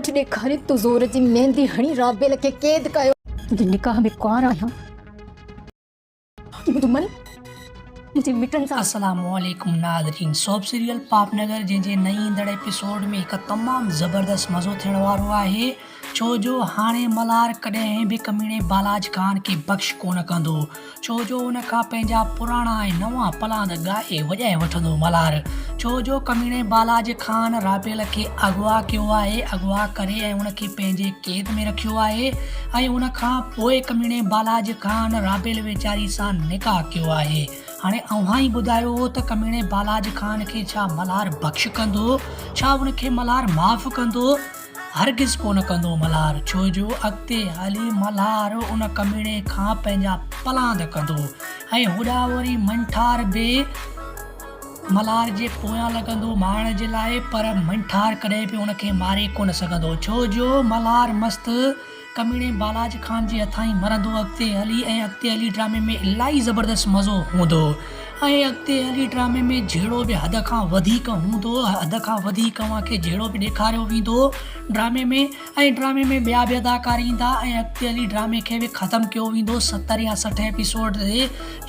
هٺ ڏيکاري تو زور جي ميندي هڻي رابيل کي قيد ڪيو. تنهنجي نڪاح ۾ ڪنوار آهيان. منهنجو من منهنجي مٽن سان. السلام عليڪم ناظرين سوپ سيريل پاپ نگر جنهن جي نئين ايندڙ ايپيسوڊ ۾ هڪ تمام زبردست مزو ٿيڻ وارو آهي ڇو جو هاڻي ملهار ڪڏهن به ڪميڻي بالاچ خان کي بخش ڪونه ڪندو ڇو جو ان کان پنهنجا پراڻا ۽ نوان پلاند ڳائي وڄائي وٺندو ملهار ڇو جو ڪميڻي بالاچ خان رابيل کي اغوا ڪيو آهي اغوا ڪري ۽ ان کي پنهنجي قيد ۾ رکيو آهي ۽ ان کان پوء ڪميڻي بالاچ خان رابيل ويچاري سان نڪاح ڪيو آهي هاڻي اوهان ئي ٻڌايو ته ڪميڻي بالاچ خان کي ڇا ملهار بخش ڪندو ڇا ان کي ملهار معاف ڪندو هرگز ڪونه ڪندو ملهار، ڇو جو اڳتي هلي ملهار ان ڪميڻي کان پنهنجا پلاند ڪندو ۽ هوڏانهن وري منٺار به ملهار جي پويان لڳندو مارڻ جي لاء پر منٺار ڪڏهن به ان کي ماري ڪونه سگهندو ڇو جو ملهار مست ڪميڻي بالاچ خان جي هٿان ئي مرندو اڳتي هلي ۽ اڳتي هلي ڊرامي ۾ الائي زبردست مزو هوندو ۽ اڳتي هلي ڊرامي ۾ جهيڙو به حد کان وڌيڪ هوندو حد کان وڌيڪ اوهان کي جهيڙو به ڏيکاريو ويندو ڊرامي ۾ ۽ ڊرامي ۾ ٻيا به اداڪار ايندا ۽ اڳتي هلي ڊرامي کي به ختم ڪيو ويندو 70 يا 60 ايپيسوڊ تي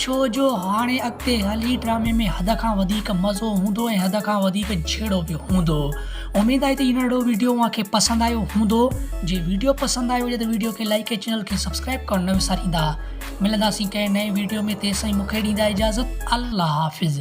ڇو جو هاڻي اڳتي هلي ڊرامي ۾ حد کان وڌيڪ مزو هوندو ۽ حد کان وڌيڪ جهيڙو به هوندو. اميد آهي ته هي ننڍڙو ويڊيو اوهان کي پسند آيو هوندو. جي ويڊيو پسند آيو هجي ته ويڊيو کي لائيڪ ۽ چينل کي سبسڪرائيب ڪرڻ نه وساريندا. ملنداسين ڪنهن نئين ويڊيو ۾ تيسين مون کي ڏيندا اجازت الله حافظ.